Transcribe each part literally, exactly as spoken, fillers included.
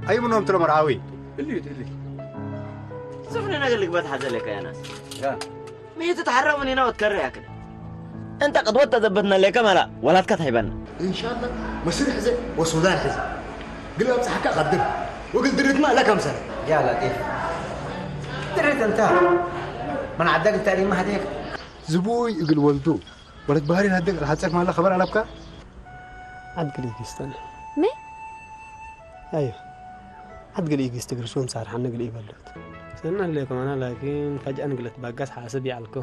አይ ምኖም ትለ መርዓዊ? እሊ፣ እሊ። ስፍነ ነገር ልግበት ሐዘ ለከ ያ ናስ። ያ። ሚ ትትሐረው ምን ሄና ወትከረ ያክል። እንተ ቅድወት ተዘበትነ ለከ መላ ወላትካ ተሀይበነ። እንሻላ መስር ሕዘ ወሱዳን ሕዘ። ግል አብጽሐካ ቀድም። ወግል ድርትማ ለከምሰለ። ያ ለጢፍ። ድርት እንተ ምን ዐደግ ተሪማ ህዴክ። ዝቡይ እግል ወልዱ ወለት ባህሪ ለህደግ ለሐጸክ ማለ ኸበር አለብካ? ዐድ ግል ኢጊስተን። ሚ? አዮ። ዐድ ግል ኢጊስት ግርሾም ሳርሐነ ግል ኢበሉት። ሰና ህሌኩም አነ ላኪን ፈጅአን ግለት ባጋስ ሓስብ ይዐልኩ።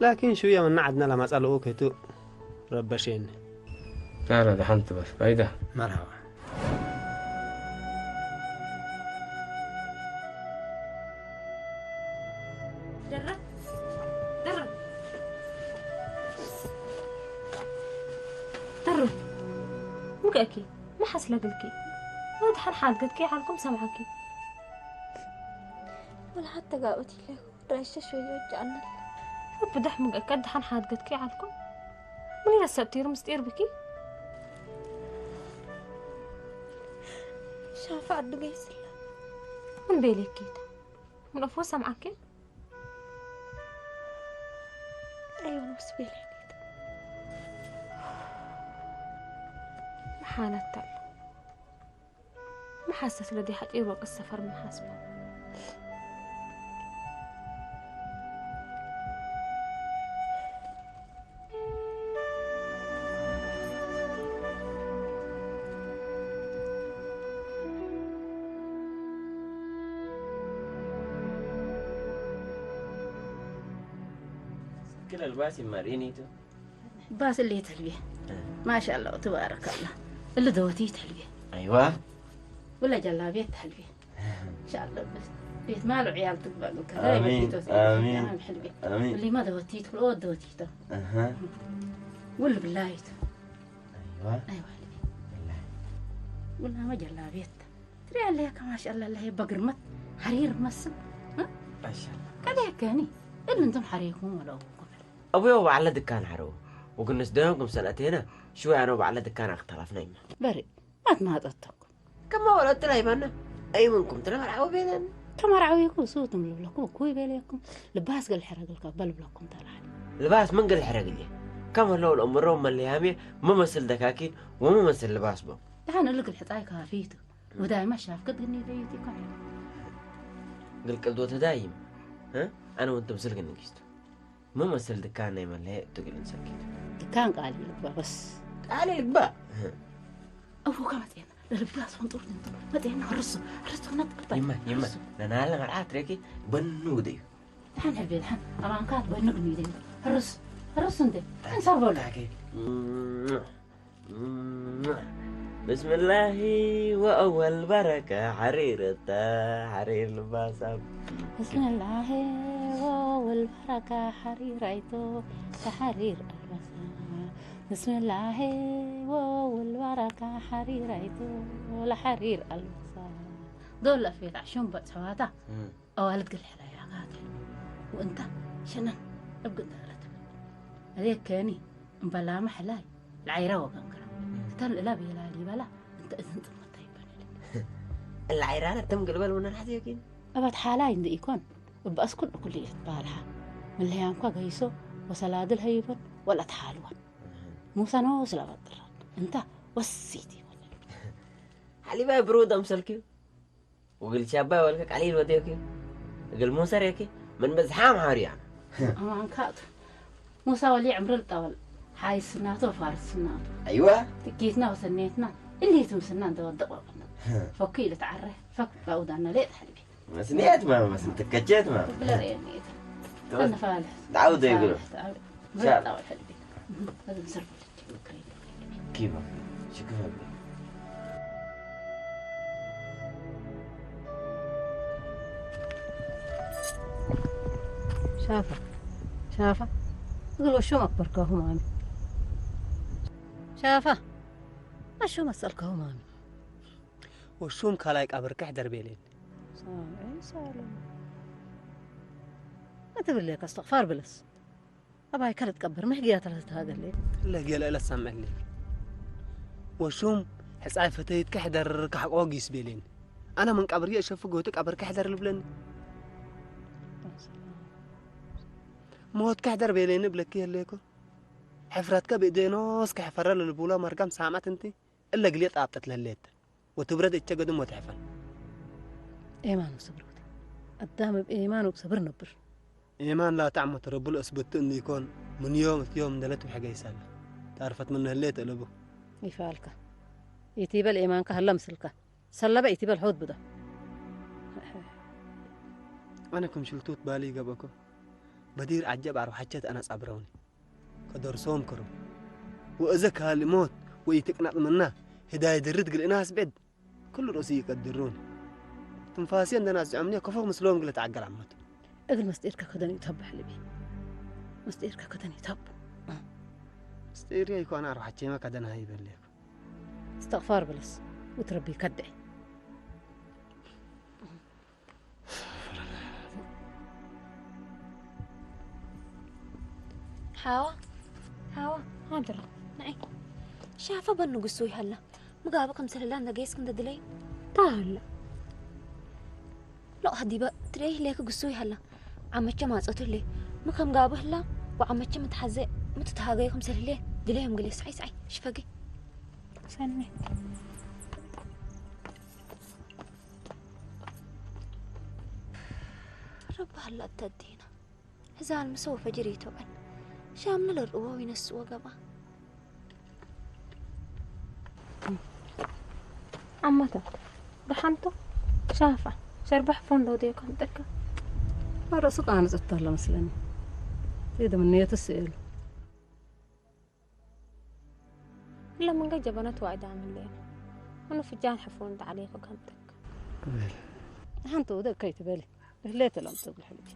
ላኪን ሽውየ ምነ ዐድነ ለመጸ ልኡክ ህቱ ረበሼኒ። ላ ላ ደሐንት በስ ፋይዳ። መርሐባ። ደረ፣ ደረ፣ ደረ፣ ምንከ እኪ፣ ሚ ሐስለ እግልኪ? ወድሐን ሓድገትኪ ዐልኩም ሰምዐኪ። ወለሐቴ ጋብአት ኢለይኩ፣ ራይሸ ሸወየ ወጀዐኒ። እብ ደሕ ምንከ እኪ፣ ደሐን ሓድገትኪ ዐልኩም። ምን ኢለሰእብ ቲር ምስጢር ብኪ? ሻፈ ዐዱ ገይስለ። ምን ቤሌኪ? ምን አፍወ ሰምዐኪ? አይወ ነፍስ ቤለኒት። መሓለት ተለ። መሓሰት ለዲ ሐጪር ወቅት ሰፈር መሓስበ። ክል አልባስ ይመርኢኒ ቱ። ባስ እሊ ተልቤ። እ። ማሻአላህ ወተባረከላህ። እሊ ደወቲ ተልቤ። አይዋ። ወለ ጀላቤት ተልቤ። ኢንሻአላህ በስ ቤት ማሉ ዕያል ትግበሉ። ከዛ አሚን፣ ቤት ወስድ አሚን፣ አሚን፣ ሕልቤ። አሚን። እሊ ማ ደወቲ ትብሎ ደወቲ ተ። አሃ። ወል ብላይት። አይዋ። አይዋ። ብላይ። ወላ ማ ጀላቤት። ትሪ አለህ ከማሻአላህ ለህ በግርመት ሐሪር መስል። እ? ማሻአላህ። ከደከኒ እሊ እንቱም ሐሬኩም ወለው። አቡዮ በዐለ ድካን ሐረው ወግንስ ደዮም ክምሰል አቴነ ሽወይ አነ ወበዐለ ድካን አክተላፍናይመ። በሬ ማትማጠተኩም። ከመ ወለቱ ላይመነ አይ ምንኩም ትለ መርዓዊ ቤለን። ከመርዓዊኩ ሱትም ልብለኩም እኩይ ቤለኩም። ልባስ ገልሐ ረግልከ በልብለኩም ተላል። ልባስ ምን ገልሐ ረግልየ? ከም ህለው ለእምሮ መለያምየ መመስል ደካኪን ወመመስል ልባስ ቦ። ደሓን እሊ ግል ሕጻይ ካፊቱ። ወዳይመ ሻፍከት ግኒ ደይት ይኮን። ግል ቅልዶት ዳይም። እ? አነ ወንትም ስልክ ንጊስቱ። ምን መስል ድካን ናይ መለሀ እቱ ግልን ሰኪት። ድካን ቃሊ ልግባ በስ። ቃሊ ልግባ? እህ። አቡካ መጤና ለልባስ ወንጦር ድንቶ መጤና ርሱ፣ ርሱ ነጥቅጣ። ይመ፣ ይመ። ርሱ። ለናለ መርዓት ረኪ በኑ ውደዩ። ደሓን ሕልቤ ደሓን። አማንካት በኑ ግኒ ደዩ። ርሱ፣ ርሱ እንዴ። እንሳር በሉ። ታኬ። ብስምላሂ ወአወል በረከ ሐሪር እተ ሐሪር ልባሳም። ብስምላሂ ወአወል በረከ ሐሪር አይቶ ለሐሪር አልበሳ። ብስምላሂ ወአወል በረከ ሐሪር አይቶ ለሐሪር አልበሳ። ዶል ለፌት ዐሹም በጽሐዋታ። እም። አዋልድ ግል ሕላይ አጋቴ ወእንታ ሸነን እብ ግንዳረት። አዜ ከኒ እምበላመ ሕላይ ለዓይራ ወገንግራ። እም። እተን እላ ቤላ ሊበላ እንተ እዝን ጽመታ ይበለል። እላ ዓይራነ ትም ግልበል ምነን ሐዜ ኪን። እበት ሓላይ እንደ ኢኮን እብ አስኩል እኩል ይትባልሓ። ምለያንኳ ገይሶ ወሰላድል ሀይቦን ወለትሓልወን። እም። ሙሰ ኖስ ለበጥራን እንታ ወሲት ይበለል። ሐሊባይ ብሩድ አምሰልኪው። ወእግል ሻባይ ወልከ ቀሊል ወዴኪ፣ እግል ሙሰ ሬኪ፣ ምን ብዝሓም ሓርያ። አማንካቱ። ሙሳ ወሊ ዕምር ልጣወል፣ ሓይስ ስናቱ ወፋርስ ስናቱ። አይዋ። ትኪትና ወሰኔትና፣ እሊቱ ምስና እንተ ወደቅ ወቅና። ፈኩ ኢልትዓረ፣ ፈክ ላውዳና ሌጥ ሐልቢ። መስኔት ማ፣ መስን ትከቼት ማ። ብለ ሬኔት። ተወስ-፣ ተንፋለ። ዳውድ ይግሉ። ሻ- ኪባ፣ ሽክፈ። ሻፈ፣ ሻፈ፣ እግል ወሹም አክበርካሁ ማሚ። ሻፈ፣ ወሹም አሰልካሁ ማሚ። ወሹም ካላይ ቀብር ከሕደር ቤሌን። ሳምዒ ሳሎም። እትብሌከ እስትግፋር ብለስ። አባይከ ልትቀብር፣ ምህግያተ ለትትሃገሌ። ለገለ ለሰምዐሌ። ወሹም ሕጻይ ፈተይትከ ሕደር ከሐቆ ጊስ ቤሌን። አነ ምን ቀብርዬ እሸፍግ ወእቱ ቀብርከ ሕደር ልብለኒ። ሞትከ ሕደር ቤሌኒ እብለኪ ህሌኮ። ሕፍረትከ ብእዴ ኖስከ ሕፈረ ለልቡሎ መርገም ሳምዐት እንቲ። እለ ግልየ ጣብጠት ለህሌት። ወትብረድ እቸ ገድም ወትሕፈን። ኤማን ወሰብር ወቲ። አዳም እብ ኤማን ወሰብር ነብር። ኤማን ላተ ዐመት ረቡ ለአስበቱ እንዲኮን፣ ምን ዮም እት ዮም እንዴ ለትብሐ ገይሳለ። ታርፈት ምነ ህሌት እለቡ። ይፋልከ። ኢቲበል ኤማንከ ሀለ ምስልከ። ሰለበ ኢቲበል ሖድ ብዶ። አነ ክም ሽልቱት ባሊ ገብአኮ። በዲር ዐጀብ አርወሐቸት አነ ጸብረውኒ። ከደርሶም ክሩ። ወእዘ ካልእ ሞት ወኢትቅነጥ ምና፣ ህዳይ ድርት ግል እናስ ብዕድ፣ ክሉ ርእሲ ይቀድሩን። ትንፋሴ እንደ ናዝዖምኒ ከፎ ምስሎም ግለ ተዓገል ዐመቱ። እግል መስጢርከ ከደን ኢተቡ ሕልቢ። መስጢርከ ከደን ኢተቡ። ምስጢር ይኮን አርወሐቼመ ከደን ሀይ በሌኩ። እስትቅፋር ብለስ ወትረቢ ከድዒ። ሓዋ፣ ሓዋ፣ ሓድር፣ ነዐ። ሻፈ በኑ ግሱይ ሀላ። ምጋበ ክምሰል ህላ እንደ ጌስክ እንደ ድለዩ። ታ ሀላ። ሎእ ሀዲበ ትረኤ ህሌክ ግሱይ ሀላ። ዐመቼ ማጸቱ ህሌ። ሚ ከም ጋብእ ህላ ወዐመቼ ሚ ተሐዜ ሚ ትትሃገዩ ክምሰል ህሌ ድለዮም ግሌ። ሰዐይ፣ ሰዐይ፣ ሽፈጌ። ሰኒ። ረቢ ሀላ እተ እዴነ። ህዛን ምሰው ፈጅር ኢተውዐል። ሻምነ ለርእዎ ወኢነስእዎ ገብአ። ዐመተ፣ ደሐንቶ፣ ሻፋ፣ ሸርበሕ ፎንዶ ዴኮ አምጠከ። አረ ሱቅ አነ ጸጥታ ለመስለኒ። ዜደ ምን ንየቱ ስእሉ። እለ ምንገ ጀበነት ዋዕዳ ምን ሌነ። ምኑ ፍጃን ሕፉን እንተ ዐሌኮ ከምጠክ። ሐንተ ወደ ከይት በሊ። እህሌት ለምጽእ ብልሕልጅ።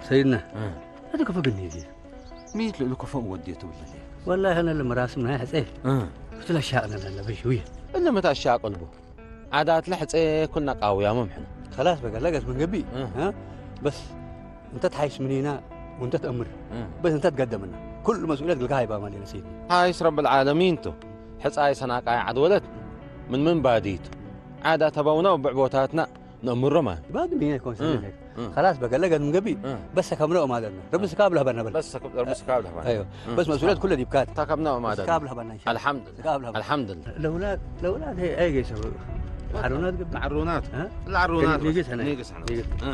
ሰይድና፣ እ። አቱ ከፎ ገኔ ዜ። ሚ ለእሉ ከፎ ወዴቱ ብለህ? ወላሂ፣ አነ ለመራስም ናይ ሕጼ። እ። ፍትለ ሻቅነ ለለበሽ ውየ። እለ መታ ሻቅ ልቡ? ዓዳት ለሕጼ ኩልነ ቃውያሞም ሕነ። ከላስ በገ ለገስ ምን ገብእ፣ እ። እ? በስ እንተ ተሓይስ ምኒና ወእንተ ተአምር። እ። በስ እንተ ትገደምና። ኩሉ መስኡልየት እግልካ ሃይባማ ሌነ ሰይድና። ሓይስ ረብል ዓለሚን ቱ። ሕጻይ ሰናቃይ ዐድ ወለት ምን ምን ባዲቱ። ዓዳት ሀበውና ወብዕቦታትና ነአምሮ ማን። ባድ ምኒና ይኮን እ። ሰይድና። እ። ከላስ በገ ለገስ ምን ገብእ፣ እ። በስ ሰከብነ ወማደርነ። ረቢ ስካብ ለህበነ በል። በስ ሰከብ-፣ ረቢ ስካብ ለህበነ። አይወ። እ። በስ መስኡልየት ኩለ ዲብካት። ተከብነ ወማደርነ። ስካብ ለህበነ። አልሐምዱሊላህ። ስጋብ ለሀብ። አልሐምዱሊላህ። ለውላድ፣ ለውላድ ሄ፣ ሄ ገይሰ። ለዐሩናት ገብእ። ለዐሩናት። ኒግስ ሐነ። ኒግስ ሐነ። ኒግስ። እ።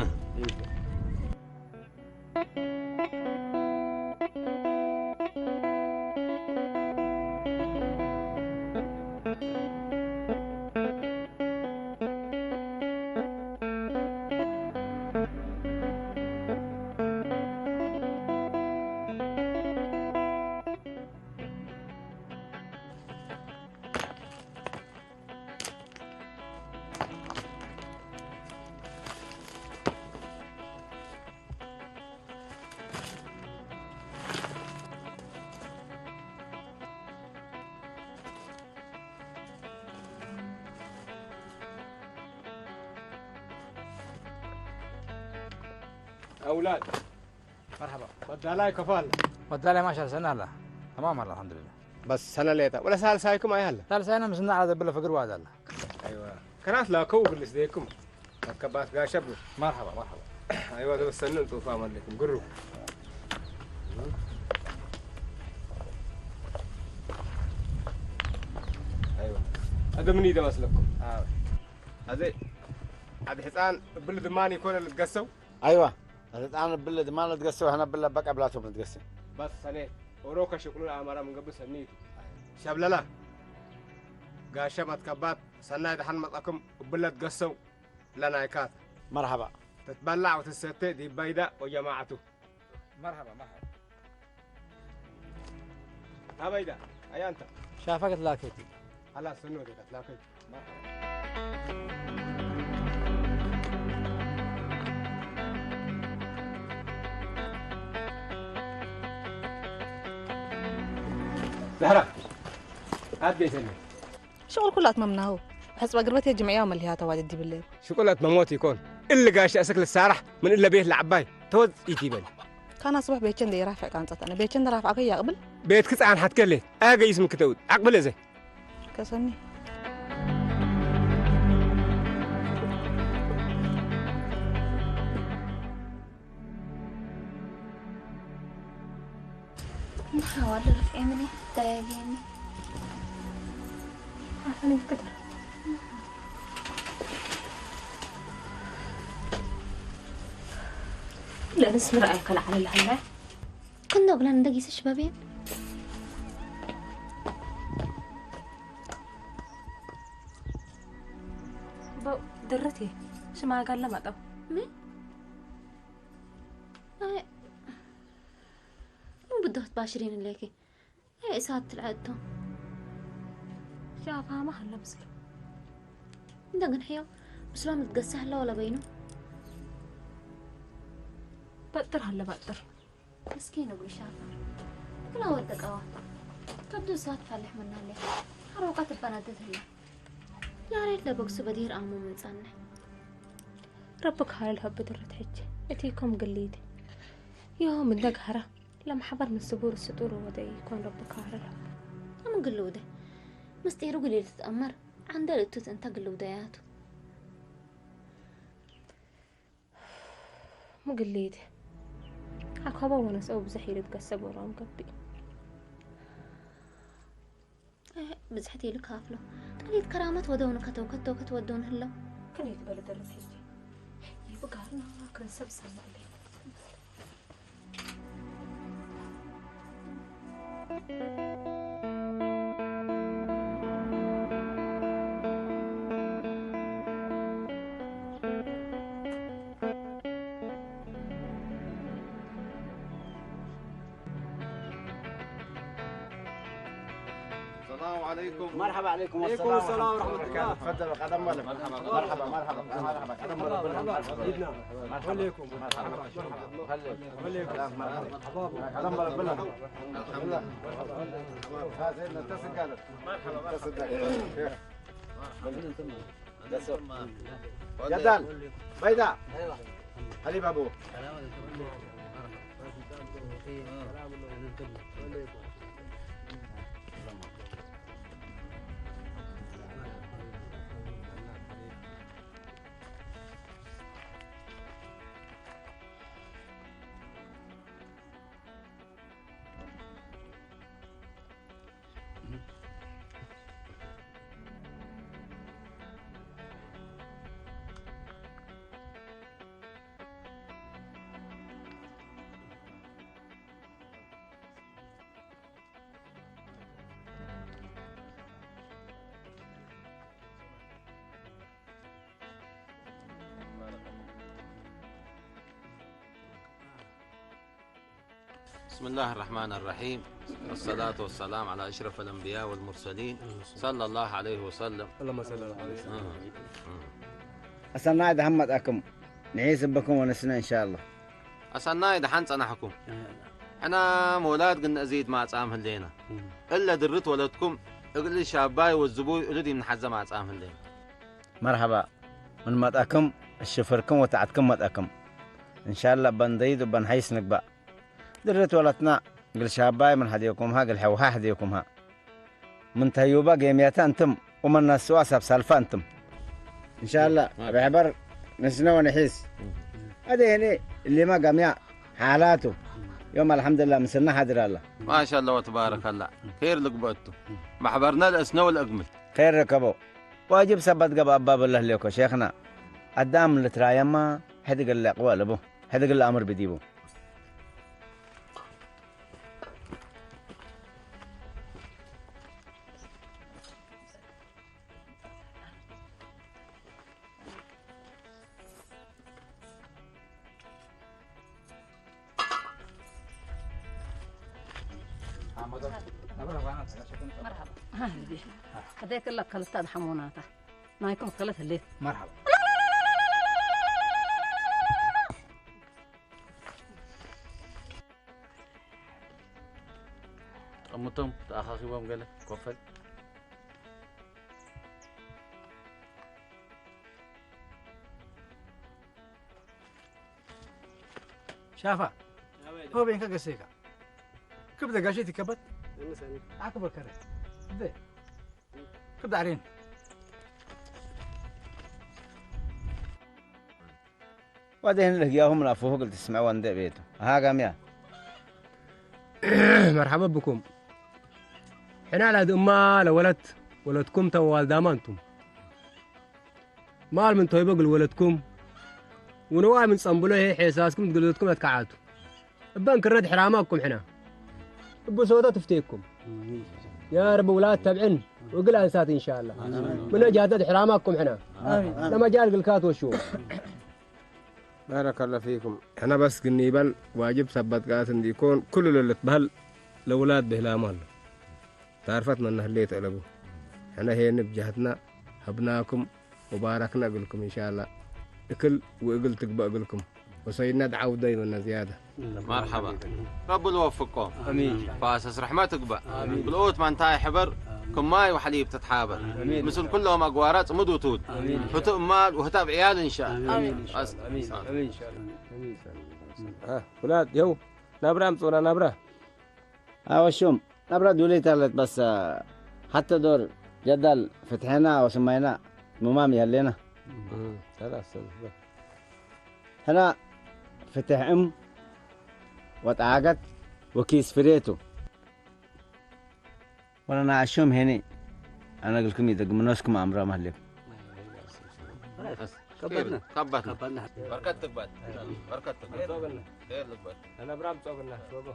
አውላድ መርሐባ። ወዳላይ ከፎ አለ? ወዳላይ ማሻአላህ ሰኒ አለ። ተማም አለ አልሐምዱሊላህ። በስ ሰነ ሌጠ ወለ ሳልሳይኩም አይ አለ? ሳልሳይነ ምስና ዐለ ዘብለ ፍግር ዋድ አለ። አይዋ። ከናት ላከው እግል ስዴኩም መትከባት ጋሸ ብሎ። መርሐባ መርሐባ። አይዋ ተበሰንን ጡፋ ማለኩም ግሩ። አይዋ። አደ ምን ይደ መስለኩም? አዎ። አዜ አድ ሕጻን እብል ድማን ይኮነ ልትገሰው? አይዋ፣ ለትጣን እብል ድማን ልትገሰው፣ ሕነ እብል ለበቀ ብላቶም ልትገሰ። በስ ሰኔ ኦሮ ከሽቅሉ ለአመራ ምን ገብእ ሰኒ ቱ። ሸብለላ፣ ጋሸ መትከባት፣ ሰናይ ደሐን መጽአኩም እብል ለትገሰው ለናይካት። መርሐባ። ትትበላዕ ወትሰቴ ዲብ በይዳ ወጀማዐቱ። መርሐባ፣ መርሐባ። አበይዳ፣ አያንተ። ሻፈ ከትላከቲ። ሀላስ፣ ሰኖ ወዴታ ትላከቲ። መርሐባ። ዘህራ፣ አት ቤተልሔም። ሽቁል ኩሉ አትመምናሁ። ሕጽበ ግርበት የጅምዕያ ወመልህያተ ዋጅድ ዲብለ። ሽቁል አትመሞት ኢኮን። እሊ ጋሽ አስክ ልትሳራሕ ምን እለ ቤት ለዐባይ ተወዝ ኢቲበል። ካና ጽባሕ ቤቼ እንዴ ኢራፍዕ ቃንጸት አነ ቤቼ እንዴ ራፍዐከ ያቅብል። ቤትክ ጻንሐትከ ሌት አገይስ ምክተውት አቅብል እዘ። ከሰኒ። እንተ ሐዋለ ርፍኤ ምኔ ተያየኒ። አፈን ይፍቅድ። ለንስ ምርአይ ከለዓለ ለህላይ። ከንዶ እግለን እንደ ጊሰ ሽበቤን። በው ድርቴ ሽማጋለ መጠው። ምን? አይ፣ ምን ብዶት ባሽሪን ሌኪ? አይ፣ እሳት ትልዐቶ። ሻፋማ ሀለ ብስል። እንደ ግን ሕዮ ብስሎም ልትገሰ ሀለ ወለ በይኑ? በጥር ሀለ በጥር። ምስኪን እግሉ ሻፋ። እግለ ወደቀዋ። ከብዱ እሳት ፋልሕ ምናለ። ሐሮቀ ትበነድድ ህለ። ያሬድ ለበግሱ በዲር አሙ ምን ጸንሕ። ረቢ ካለ ለሀብ ድረት ሕቼ እቲኮም ግሊቲ። ዮም እንደ ጋራ ለመሐበር ምን ስቡር ስጡር ወደ ኢኮን ረቢ ካለ ለሀብ። አምን ግልውደ ምስጢሩ ግሌ ልትትአመር ዐንደ ልእቱት እንተ ግልውደያቱ። ምግሌት አኮበ ወነስአው ብዘሕ ኢልትገሰብ ወራም ገብእ። እህ፣ ብዝሕት ኢልካፍሎ። ጠሊት ከራመት ወደውን ከተው፣ ከተው፣ ከትወደውን ህለው። ክኔት በለ ደረስ ህጂ። ይብጋርና ክን ሰብ ሰማለ። السلام عليكم. مرحبا عليكم. وعليكم السلام ورحمة الله. تفضل، قدم مالك. مرحبا، مرحبا، مرحبا، قدم مالك. مرحبا. سيدنا. مرحبا. وعليكم. مرحبا. مرحبا. وعليكم. السلام، مرحبا. مرحبا. قدم مالك، بلا. الحمد لله. ها، سيدنا، اتصل قالك. مرحبا، مرحبا. اتصل قالك. جدال. بيضاء. حليب أبوه. بسم الله الرحمن الرحيم. والصلاة والسلام على أشرف الأنبياء والمرسلين، صلى الله عليه وسلم. اللهم صل على محمد. آه. آه. አሰናይ ደሐን መጽአኩም። ንዒስ ብኩም ወንስነ እንሻአላህ። አሰናይ ደሐን ጸናሕኩም። ሕና መውላድ ግን እዚድ ማጻም ህሌና። እለ ድርት ወለድኩም እግል ሻባይ ወዝቡይ እሉ ዲብ ንሐዘ ማጻም ህሌና። መርሐባ። ምን መጣክም፣ እሽፍርክም ወተዐትክም መጣክም። እንሻላ እበ ንደይድ ወእበ ንሐይስ ንግባእ። ድርት ወለትና እግል ሻባይ ምን ሀዴኩምሃ፣ እግል ሐውሃ ሀዴኩምሃ። ምን ተዩበ ጌምየተ እንትም፣ ወምን ነስዋ ሰብ ሰልፈ እንትም። እንሻላ፣ ማሻ። እብ ሕበር ንስነ ወንሒስ። አዜ ህኒ እሊመ ገምያ ሓላቱ። ዮም አልሐምዱሊላህ ምስልነ ሓድር አላ። ማሻአላህ ወተባረከላህ። ኬር ልግበእ ቱ። መሕበርነ ለእስነ ወለእግምል። ኬር ርከቦ። ዋጅብ ሰበት ገብአ እበ ብለህ ሌኮ ሼክና። አዳም ልትራየማ ሕድ እግል ለቅወ ለቡ። ሕድ እግል ለአምር ብዲቡ። መርሐባ። አህሊ። አደይ ክለ ከልተ አድሐሙናታ። ናይኩም ከለት ህሌት። መርሐባ። ጠምቶም ተአኻኺቦም ገለ ኮፈል። ሻፋ፣ ሆቤንከ ገሴካ። ክብደ ጋሼ ትከበት። አክበር ከረ። ክብደ አሬን። ወደህን ለህግያሁም ላፉሁ እግል ትስምዐ ወንዴ ቤቱ። አሃ ጋምያ። መርሐበ ብኩም። ሕና ለአድእማ ለወለት ወለትኩም ተ ወዋልዳማ እንቱም። ማል ምን ቶይቦ እግል ወለትኩም ወንዋይ ምን ጸንብሎ ህዬ ሔሳስኩም እት ግልበትኩም ለትከዓቱ። እበ እንክረት ሕራማ እኩም ሕና። እቡ ሶተ ትፍቴኩም። ያ ረቢ ውላድ ተብዕን ወእግል አንሳት እንሻአላህ። ምነ ጃህደት ሕራማ እኩም ሕና። አሚን። ለመጃል ግልካት ወሽዎ። ባረከለ ፊኩም። ሕነ በስ ግኒበል ዋጅብ ሰበት ቃት እንዲኮን ኩሉ ለልትበህል ለውላድ ብህላሙ ሀለ። ታርፈት መነ ህሌት አለቡ። ሕነ ሄን እብ ጀሀትነ ሀብናኩም ወባረክነ እግልኩም። እንሻአላህ እክል ወእግል ትግበእ እግልኩም። ወሰይድነ ደዓው ዳይመነ ዝያደ። መርሐባ። ረቢ ልወፍቆም። አሚን። ፋሰስ ረሕመት ትግበእ። አሚን። ብልኦት መንታይ ሕበር አሚን። ክም ማይ ወሐሊብ ትትሓበር። አሚን። ምስል ኩሎም አግዋራ ጽምድ ውቱድ። አሚን። ህቱ እማል ወህታብ ዕያል እንሻ። አሚን። አስ-፣ አሚን። አሚን። አ፣ ውላድ፣ የው፣ ናብራ አምጽኡና፣ ናብራ። አወ ሹም፣ ናብራ ዱሌት አለት፣ በስ ሐተ ዶር ጀዳል ፍትሐና ወስማይና ሙማም ይሀሌና። እም፣ ሰላስ ሰነ። ሕና ፍትሕ እም ወጣገት ወኪስ ፍሬቱ። ወለና አሹም ሄኒ አነ እግልኩም ኢደግም ኖስኩም አምራ ማህሌኩም። ከበድነ። ከበድነ። ከበድነ። በርከት ትግባት። በርከት ትግባት። ጾብነ። ዴር ልግባት። ለነብራም ጾብነ። ጾቦ።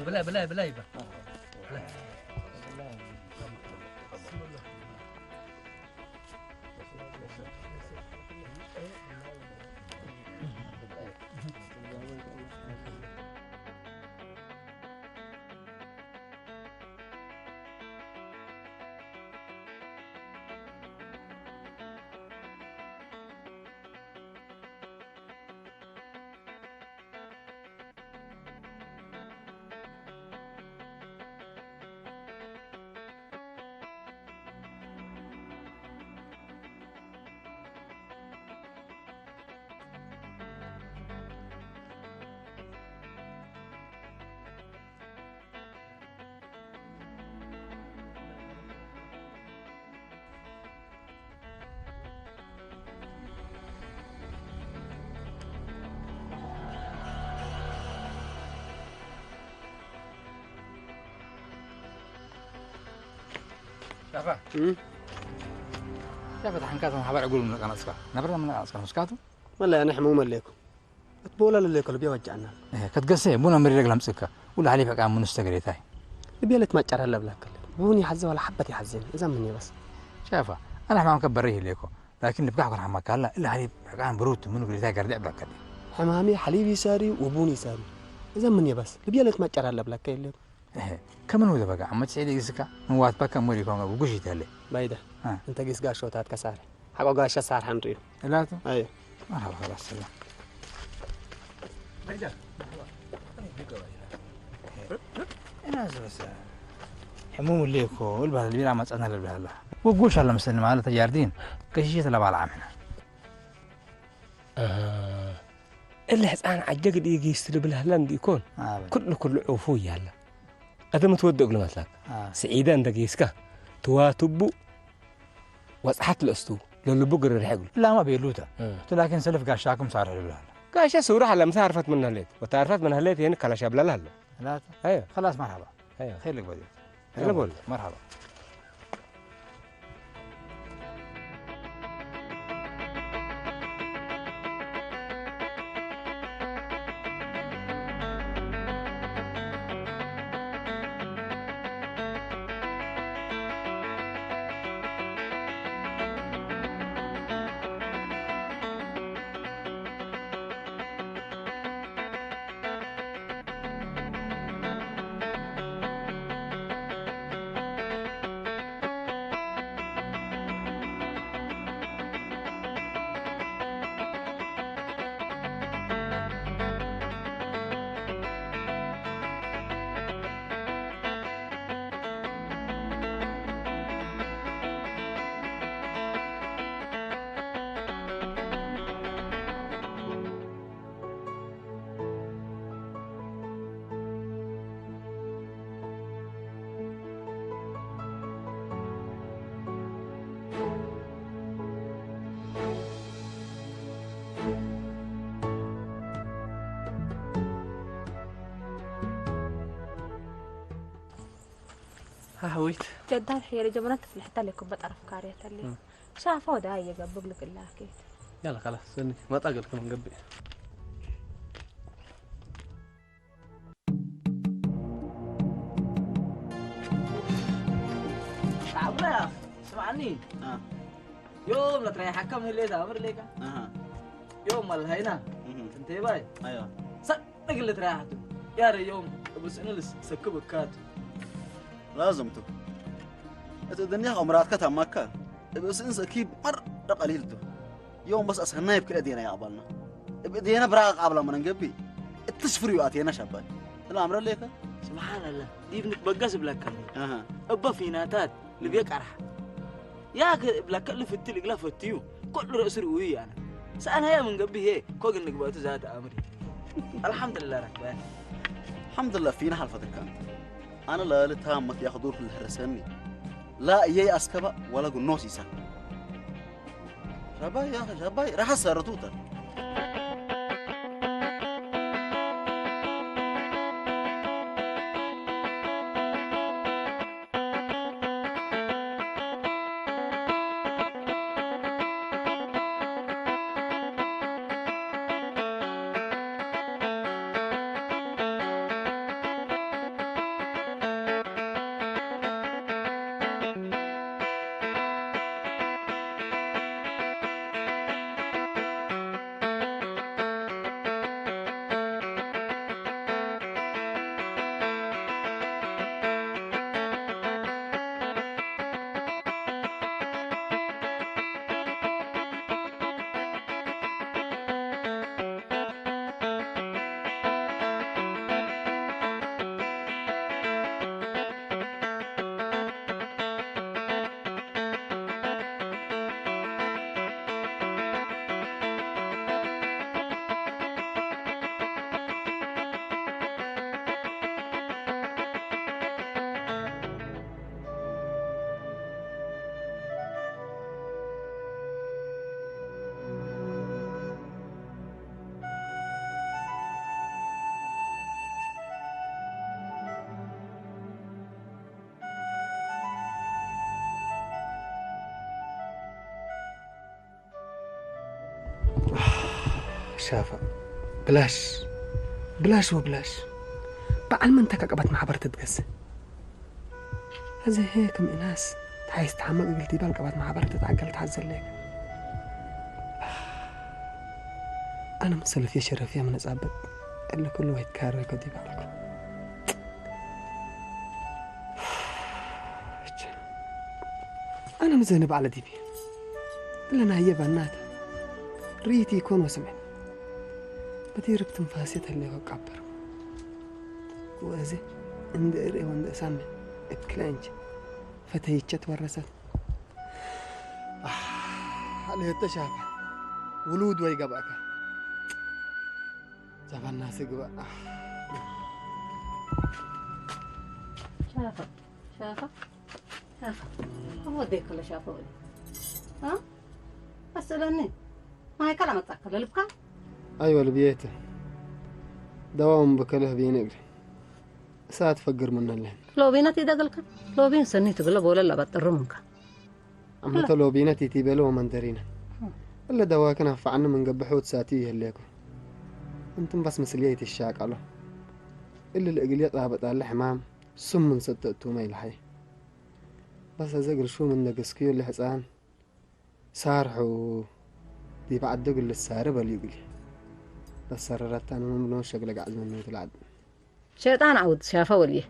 ብላይ፣ ብላይ፣ ብላይ ይባል። ሻፋ። እም? ሻፈት ሐንካት ምን ሐበር ዕጉል ምን ቀነጽካ? ነብረ ምን ቀነጽካ? ምስካቱ? ወላሂ አነ ሕሙም አለይኩ። እት ቦላ ለሌኮ ልብያ ወጀዐና። እህ፣ ከትገሴ ቡን አምሪ ረግል አምጽእካ። ወላ ሐሊብ ዕቃም ምን ውስተ ገሬታይ። ልብያ ለትማጨር አለ ብላከል። ቡን ይሐዜ ወላ ሐበት ይሐዜኒ። እዛ ምን ይበስ? ሻፋ፣ አነ ሕማም ከበረ ይህሌኮ። ላኪን ልብካሕ ኩን ሐማካላ፣ እለ ሐሊብ ዕቃም ብሩት ምኑ ግዴታ ገርደዕ ብለከ። ሕማሜ ሐሊብ ይሳሪ ወቡን ይሳሪ። እዘ ምን የባስ ልብየ ለትማጨር አለ ብለከ የለ። እህ፣ ከምን ወደ በጋ አመት ሴደ ጊስካ ምን ዋት በከ ሞሪ ኮንጋ ውጉሽ ይተለ። ባይደ፣ አ። እንተ ጊስ ጋሾታት ከሳረ። ሐቆ ጋሻ ሳር ሐንዱ እዩ። እላቱ? አይ። መርሐባ፣ ኸላስ ሰላም። እናስ በሰ ሕሙም እሌኮ እልባል ቢራ መጸና ለብላላ። ወጎሽ አለ መሰለኒ ማለት ተጃርዲን ገሽሸት ለባልዓ ምነ። አሃ። እለ ሕጻን ዐጀ ግድ ኢጊስ ልብላላ እንዲ ኢኮን። አበ። ኩሉ ኩሉ ዑፉ እያለ። አተ ምትወደእ እግሉ መስላክ። አ። ስዒደ እንደ ጊስካ ትዋትቡ ወጽሐት ለእስቱ ለልቡ ግርርሕ እግሉ። ላማ ቤሉተ። እ። ቱ ላኪን ሰልፍ ጋሻኩም ሳርሕ ልብላላ። ጋሻ ሱራሕ ለምሳ አርፈት ምን ህሌት ወተአርፈት ምን ህሌት የን ከላሻ ብላላ አለ። ላቱ? አዮ። ከላስ መርሐባ። አዮ። ኸይር ልግበእ። አሎ ቦል። መርሐባ። ሀህዊት ጀዳል ሕየ ለጀመረት ፍልሕታ ለኩበ ጠረፍ ካርያት አለ። እም። ሻፋ ወደ አየ ገብግ ልግላ አኬት። ያላ ከላስ፣ እኒ መጣ ገልከ ምን ገብእ። ሻዕብና ያ፣ ስምዓኒ። አ። ዮም ለትረይሐከ ምን ህሌት አምር ሌከ። አሃ። ዮም መልሀይና። እህ። እንቴ ባይ። አይዋ። ሰ- እግል ትረያሕቱ። ያረ ዮም እብ ስእንልስ ሰክብ እካቱ። ላዝምቱ። እት እድንያህ ዑምራትከ ታማካ። እብ ስእን ሰኪብ መረ ቀሊል ቱ። ዮም በስ አስሀናይ እብ ክልኤ ዴና ይአቅበልና። እብ እዴነ ብራቅ አብላ መነ እንገብእ። እትስፍር ዩ አቴነ ሸባይ። እለ አምረ ሌከ? ስብሓንላህ። ዲብ ንትበገስ እብለከኒ። አሃ። እበ ፊናታት ልብየ ቀርሐ። ያክ እብለከ እሊ ፍትል እግለ ፈትዩ፣ ኩሉ ረእሱ ርኡይ አነ። ሰአን ሀየ ምን ገብእ ህዬ፣ ኮግ እንግባቱ ዛት አምሪ። አልሐምዱሊላህ ረክበን። አልሐምዱሊላህ ፊነ ሐልፈትከ አንተ። አነ ለሊ ታመት ያክ ዶር ክል ህረሰኒ። ላ እየይ አስከበ ወላ ጉኖስ ኢሰን። ሸባይ ያክ ሸባይ ረሐ ሰርቱ ተ። ሻፈ፣ ብላሽ፣ ብላሽ ወብላሽ። በዐል ምን ተከቀበት ማሕበር ትትገሴ? አዜ ህዬ ክም እናስ ተሐይስ ተሐመቅ እግል ዲባል ቀበት ማሕበር ትትዐገል ተሐዘሌከ። አነ ምን ሰለፍየ ሸረፍየ ምን እጻብጥ እለ ክሉ ወይትካረከ ዲባልኩ። አነ ምዘንብ ዐለ ዲብየ። እለ ናየ በናተ ርኢት ኢኮን ወስምዕት። በዲርብ ትንፋሴ ተሌ ወቃበር። ወአዜ እንዴ እርኤ ወእንዴ እሰሜ እብ ክልኤ እንጂ ፈተይቼ ትወረሰት። አህ፣ ለህተ ሻፈ ውሉድ ወይ ገብአከ። ዘበናስ ግበእ። አህ። ሻፈ፣ ሻፈ፣ ሻፈ። አወዴከ ለሻፈ ወይ? አ? አስእለኒ። ማይከ ለመጻከ ለልብካ? አይወ ልብዬተ። ደዋውን ብከ ለህቤነ እግል። እሳት ፈግር ምነ ለህን። ሎቢነት ኢደግልከ? ሎቢን ሰኒ ትግለ ቦለ ለበጥሩ ምንከ። አመተ ሎቢነት ኢቲቤለ ወመንደሪነ። እለ ደዋክን አፍዐኒ ምን ገብእ ሑት ሳትዩ ይህሌኩ። እንቱም በስ ምስልየ ኢትሻቀሎ። እሊ ለእግልየ ጣበጥ አለ ሕማም ሱም ምን ሰተ እቱመ ኢለሐይ። በስ አዜ እግል ሹም እንዴ ገስክዩ ለሕጻን ሳርሑ ዲብ ዐዱ እግል ልሳሪ በልዩ እግልየ። በስ ሰረረተ አነ ምን ብሎን ሸግለ ገዐዝ ምኑ ትለዐል። ሸይጣን ዐውድ ሻፈ ወልዬ።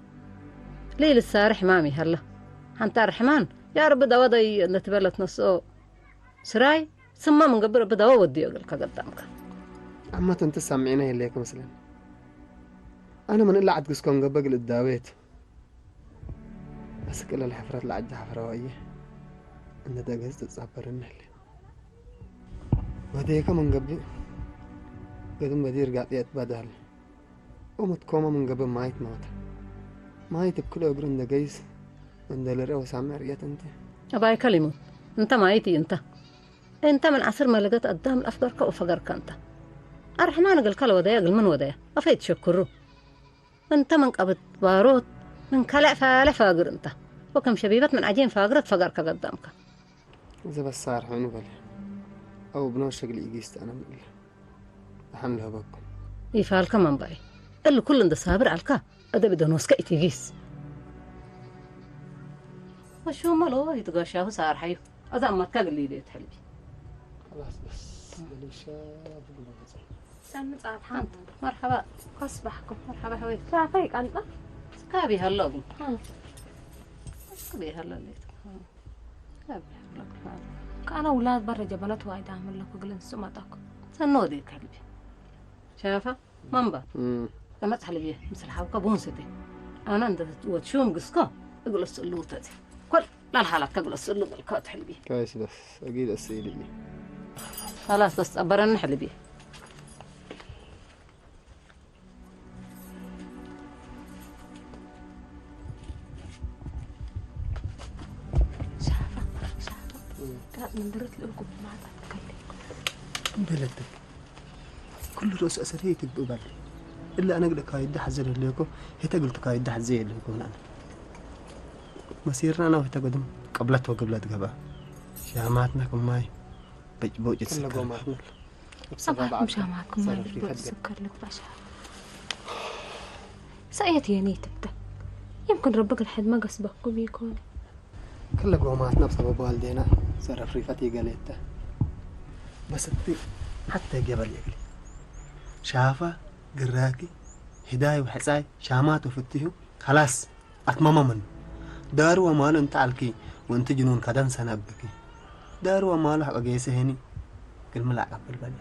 ለኢልሳሪ ሕማም ይሀለ። ሐንታር ሕማን ያ ረቢ ደወ ደይ እንዴ ትቤ ለትነስኦ ስራይ ስመ ምን ገብእ ረቢ ደወ ወድዮ እግልከ ገዳምከ። አመት እንተ ሳምዒነ ህሌከ መስለን። አነ ምን እለ ዐድ ግስኮ እንገብእ እግል እዳዌ ቱ። አስክ እለ ለሐፍረት ለዐጀ ሐፍረወ እዬ። እንዴ ደገዝ ትጻበርነ ህሌ። ወዴከ ምን ገብእ ገድም በዲር ጋጥየት በዳል። ወመትኮመ ምን ገብእ ማይት ሞተ። ማይት እብ ክልኤ እግሩ እንዴ ገይስ እንዴ ልርኤ ወሳምዕ ርእየት እንተ። አባይከ ሊሙት እንተ ማይት እንተ። እንተ ምን ዐስር መለገት አዳም ለአፍገርከ ወፈገርከ እንተ። አርሕማን እግልከ ለወደየ እግል ምን ወደየ? አፈ ኢትሸክሩ። እንተ ምን ቀብድ ባሮት ምን ከለዕ ፋለ ፋግር እንተ። ወክም ሸቢበት ምን ዐጄን ፋግረት ፈገርከ ገዳምከ። እዘ በሳር ሕኑ በለ። አው ብኖ ሸግል ኢጊስት አነ ምን እለ ደሐን ለህበኩም። ኢፋልከ መንባይ። እሊ ኩሉ እንዴ ሳብር ዐልከ፣ አደብ እደ ኖስከ ኢቲጊስ። ወሹመ ሎ ኢትጋሻሁ ሳር ሐዩ። አዘ አማትከ እግል ኢሌት ሕልቢ። ከላስ በስ። ሰኒ ጻት ሐንት። መርሐባ። ከስባሕኩም። መርሐባ ሐወይ። ሻፈይ ቀንጠ። ስካቢ ሀሎ ግን። አ። ስካቢ ሀሎ ሌት። ከአነ ውላድ በረ ጀበለት ዋይድ አምለኩ እግል እንስኡ መጣኩ። ሰኖ ወዴከ ህልቢ። ሻፈ መንበር። እም። ለመጽሐ ህልብዬ ምስል ሐውከ ቡን ስቴ። አነ እንደ ወትሹም ግስኮ እግል እስእሉ ተቲ። ኩል ላልሃላትከ እግል እስእሉ በልከ ህልቢ። ከይስ በስ እጊድ እስኢልዬ። ኸላስ በስ ጸበረኒ ህልቢ። ሻፈ፣ ሻፈ፣ ቃጥ ምንድርት ልእልኩም ማጣት ከሌኩም። እንዴ ለትክ ኩሉ ርኡስ አሰር ህይ ትግብእ በል። እለ አነ እግል እካይደ ሐዜ ለህሌኮ፣ ህተ እግል ትካይደ ሐዜ የለኮ አነ። መሲርና ነው ህተ ገድም ቅብለት ወግብለት ገብአ። ሻማትነ ክማይ በጭቦጭ ክለ ትስከር። ጎማትነ። እብ ሰባብ ሰባብ ዐብደ ሻማትኩም ሰረፍ ማይ ሊፈት ገ- ስከር ልግባሻ። ሰእየት የኔ ትብተ። የምክን ረቢ እግል ሕድመ ገስበኩም ኢኮን። ክለ ጎማትነ እብ ሰበብ ዋልዴነ ሰረፍ ሪፈት ኢገሌተ። በስ እት ሐቴ ገበል እግል ሻፈ፣ ግራኪ፣ ህዳይ ወሕጻይ፣ ሻማት ወፍትሑ፣ ከላስ አትመመ ምኑ። ዳሩ ወማሉ እንተ ዐልኪ ወእንቲ ጅኑን ከደን ሰነ እብኪ። ዳሩ ወማሉ ሐቆ ጌሰ ህኒ ግልሚ ለአቀብል በል።